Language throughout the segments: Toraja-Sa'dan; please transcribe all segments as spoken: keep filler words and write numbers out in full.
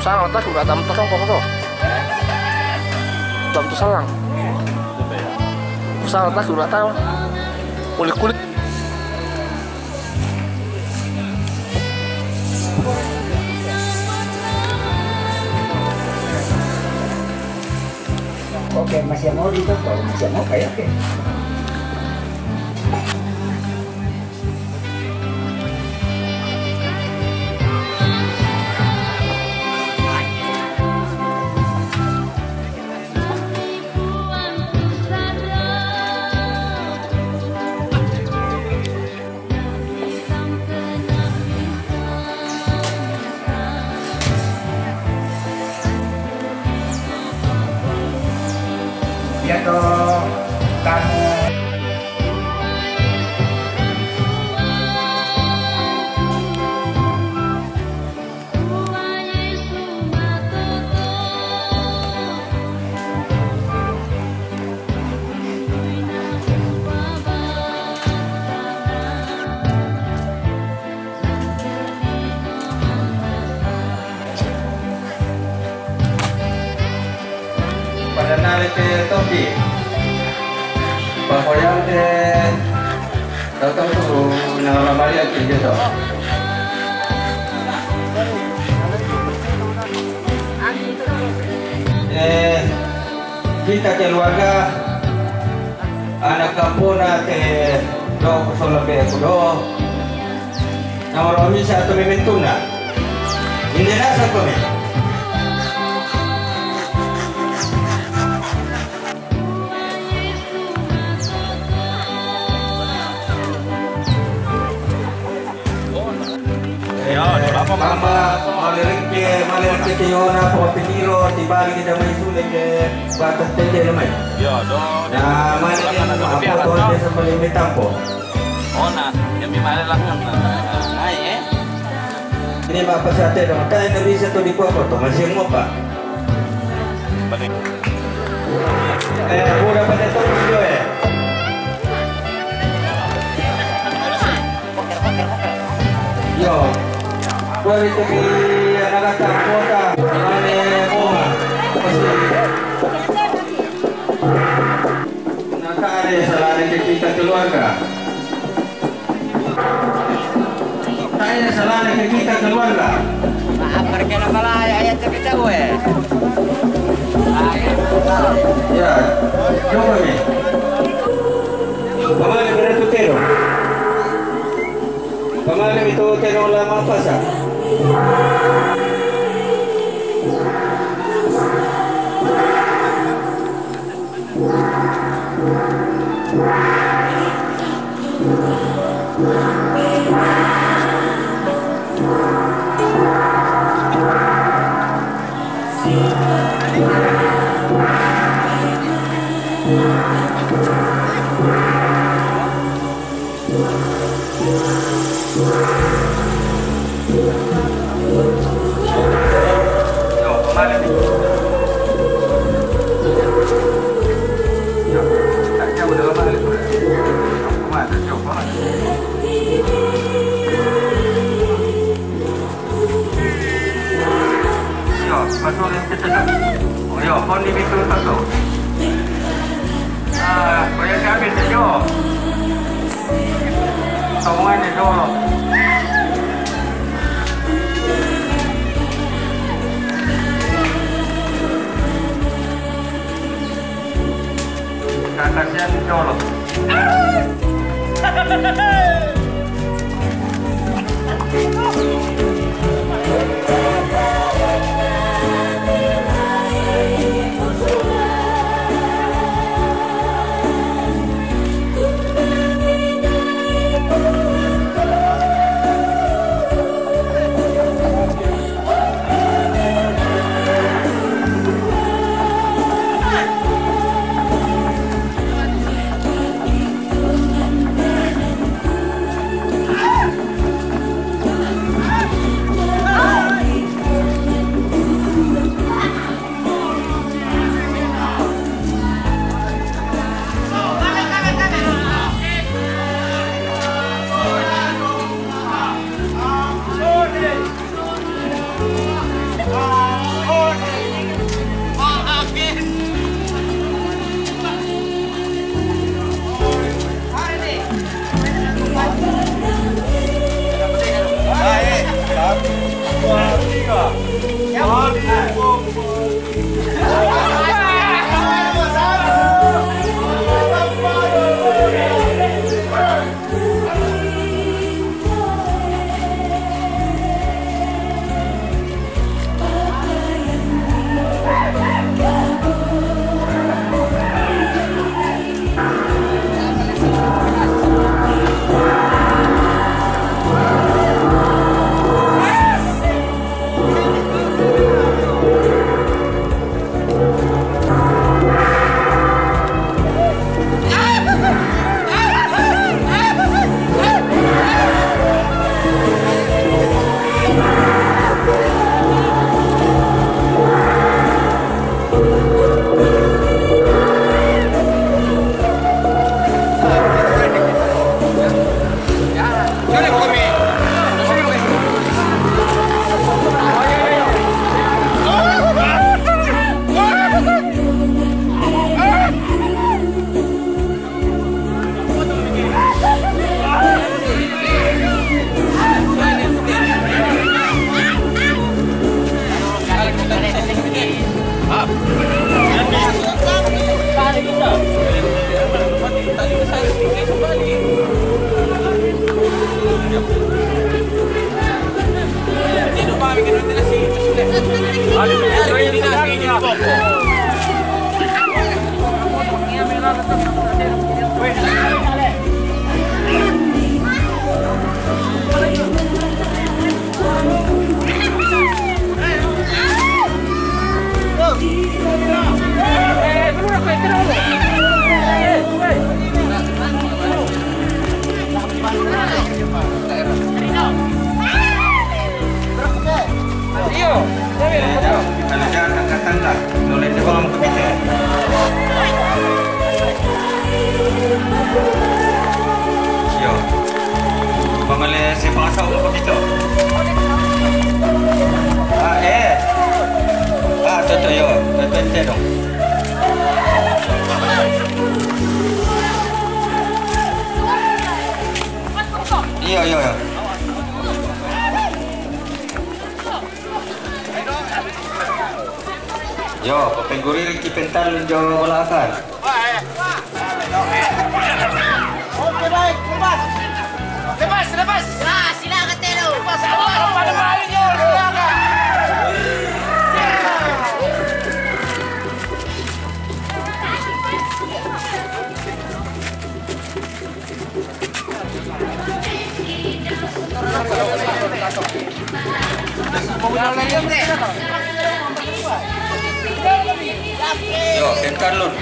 Salang tas udah tam terong kok tuh. Tam tuh salang. Salang tas udah tahu. Kulit-kulit. Oke, masih mau ditonton, masih mau kayak oke. Ya toh, kamu. Pada nari te topi. Pakoyante. Tahu-tahu tu nang lamari ati gitu. Eh, kita keluarga anak kampung na te do kusola be kudo. Nomor omisa tu mimituna. Inde nasa kami. Mama, malirike, malirike te yona, po piniro, tibali kita mai sule ke batas tete na mai. Ya, do. Na, mai ke, apa to dia sampai lima tampo. Ona, yang mi male lang na. Ai, eh. Ini apa sate dong? Tayo na bisa to di kuha ko to, masih mo pa. Eh, udah pada tahu juga ya. Yo, boleh tapi anak kata kota, mana rumah, pasti. Nah, tak ada yang salah dengan kita keluarga. Saya salah ke kita keluarga. Maaf, pergi na pala, ayah, ayah, tapi tahu, eh. Ya, coba ni. Pamali pada tu tero. Pamali itu tero lama pasal. Yo, pasal yang kita tak. Oh, yo, kau ni betul tak tahu. Ah, kau yang kami tu, yo. Kau mana dulu? Kakasian dulu. Iyo, ya, mira, kalau jangan angkat tangga, kalau lain dia belum kepikir. Iyo. Pamale si pasau ko pito. Ah, eh. Ah, toto yo. Toto ente dong. Iyo, iyo, iyo. Yo, papengguri ki pentar lunjo balakan. Oke, baik, lepas. Lepas, lepas. Wah, silakan, Tero. Lepas, lepas, lepas, lepas, lepas, silakan. Yo, Ken Carlon.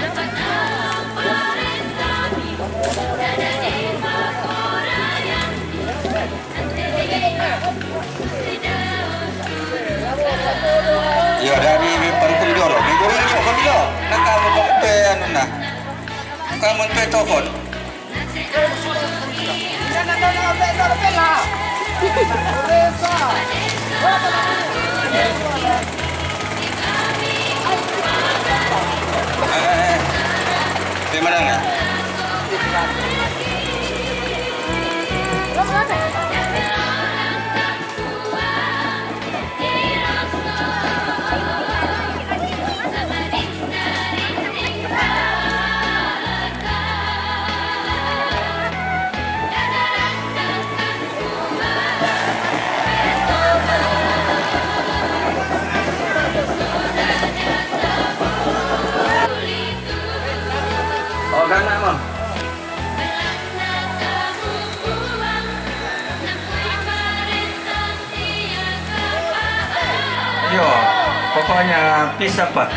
Yo, dari Parukuri dulu. Minggu ini kok kami lo. Nak kamu kok pe anu nah. Kamu pe tokon. Oh, gana, Mang. Yo, pokoknya peace apa?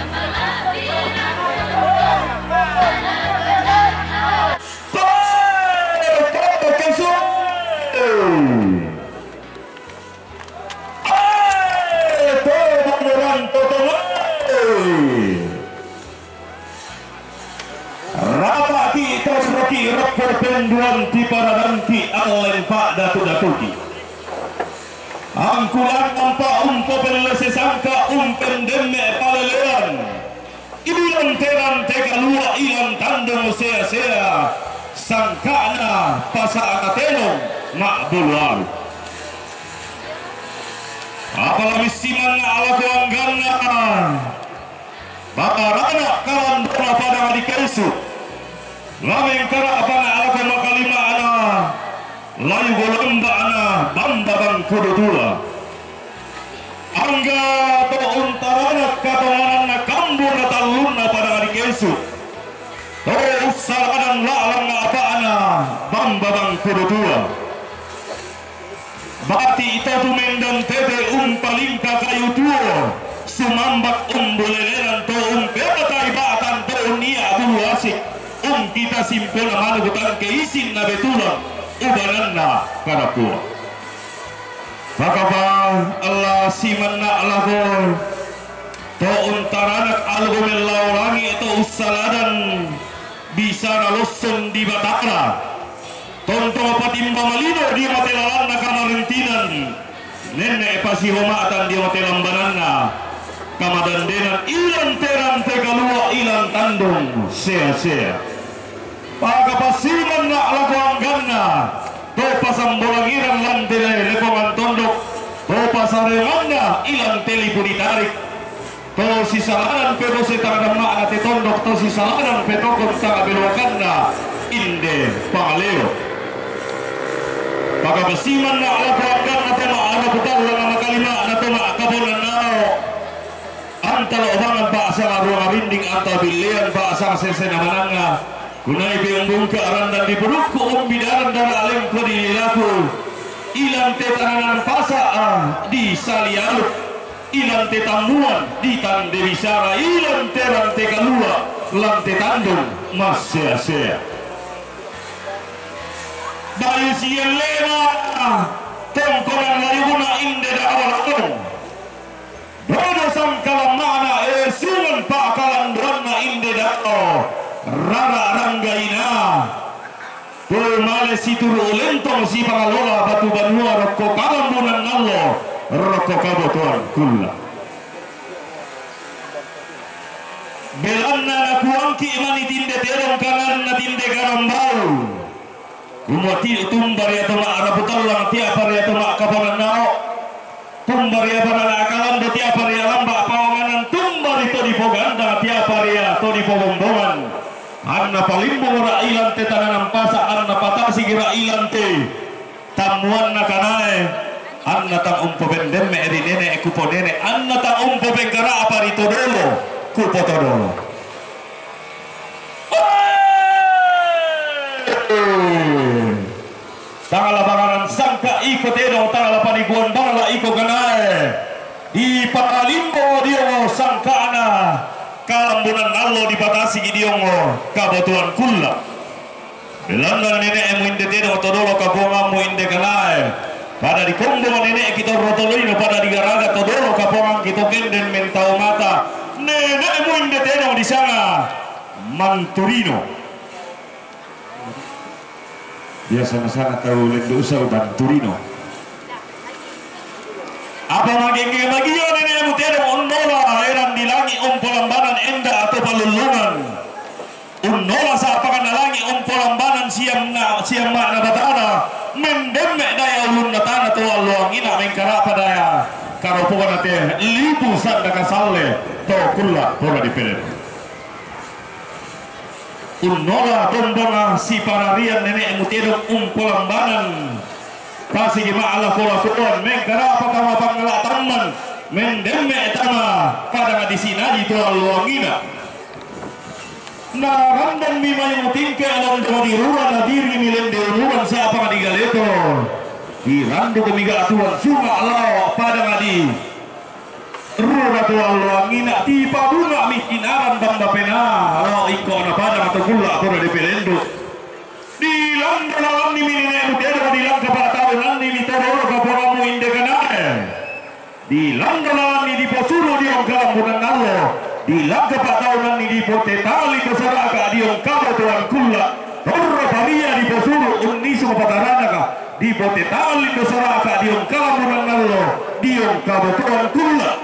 Rapaki, torroki, roppo penduan ti paradangki, allen pa datu-datuki. Angkulan ampa umpopellese sangka umpendemme palelean. Ilang terante kalua ilang tandong sea-sea sangkana pasa'na telong ma'bulu alu. Apalagi simanna alako angganna. Batarana kalandona padang dikaisu. Lameng kara'pana alako makalima'na, layu golomba'na bamba bangkudu tua. Angga to untarana katongananna kambuna tallunna padang dikaisu. To ussaladan la'lang apa'na bamba bangkudu tua. Bati to tumendang tete umpalingka kayu tuo, sumambak umbulelenan to umpeatai ba'tan to unnia bulu asik, ungkita simpona manuk tangke isinna betulang ubananna karapuo. Pakapa alla simanna lako to untaranak algo mellau langi to ussaladan bisara lossong di Batara. Tontong patimba malino di mate lalanna kamarentinan, nenne pasihomatan di mate lambananna kamadandenan ilan terante kalua ilan tandong sea-sea. Pakapasimanna lako angganna to pasambolangiran lante lepongan tondok to pasareonganna ilan telipu ditarik. To sisalanan pe bose tanga damma'na te tondok, to sisalanan pe tokon tanga beloakanna inde pangaleo. Pakapasimanna lako angganna to ma'ana kutallanga makalima'na to ma'kaponan nao. Anta lo'bangan pa'sang aruang arinding, anta billean pa'sang sesena mananga. Unai pe umbungka' randan dipudukku, umbidaran dara' lengko di lilaku, ilante tananan pasa' di salialu, ilante tammuan di tande bisara, ilante rante kalua', lante tandung massea-sea. Bayu siellena tongkonan layuna inde dao lalong. Dodo sangkalamma'na esungan pa'kalanduanna inde dao rara ranggaina. Pemale situru' lentong sipangalola batu banua rokko kalambunan allo, rokko kabotoan kulla'. Belanna nakuangki' mani tinde tedong kananna tinde karambau. Kumua ti tumba ria to ma'rapu tallang, tiapa ria to ma'kaponannao, tumba ria panana' kalando, tiapa ria lamba' paonganan, tumba ri to dipogandang, tiapa ria to dipobombongan. Anna palimbung ra ilante tananan pasa', anna patasigi ra ilante tammuanna kanae, anna tang umpopendemme' ri nene' kuponene', anna tang umpopengkara'pa ri todolo kupotodolo. Tangala panganan sangka' iko tedong, tangala panikuan bangla' iko kanae. Dipakalimbong diongo sangka'na kalambunan allo, dipatasigi diongo kabotoan kulla'. Belanna nene'mu inde tedong todolo kapuangammu inde kanae. Pada dikombong nene'ki torro tolino, pada digaraga todolo kapuangangki to kenden mentau mata. Nene'mu inde tedong disanga Manturino. Biasa nasanga tau Lendu' Usau Banturino. Apa magenge magio nene'mu tedong unnola eran di langi' umpolambanan enda atau palullungan. Unnola sa'panganna langi' umpolambanan siamna, siamma'na batara, mendemme' daya ulunna tana to alloangina mengkara'pa daya karopoana te lipu sanda kasalle to kulla' pora dipeleng. Unnola tombonga sipararian nene'mu tedong umpolambanan. Tasigi ma'lako-lakoan, mengkara'pa tama pangngala' tamman, mendemme' tama padang disinaji to alloangina. Narandangmi mayung tingke' londo di rura, nadirimi lende ururan sa'pang di galeto. Dirandukmi ga'tuan sunga' lao padang di rura to alloangina, tipabunga'mi kinaran bamba penaa lao ingko'na padang to kulla' pura dipelendu'. Dilanda lalanni mi nene'mu tedong, dilangka pa'taunanni mi todolo kaporamu inde kanae. Dilanda lalanni diposuru' diong kalambunan allo, dilangka pa'taunanni dipotetali dosaraka diong kabotoan kulla', torro paria diposuru' unnisung pataranaka, dipotetali dosaraka diong kalambunan allo, diong kabotoan kulla'.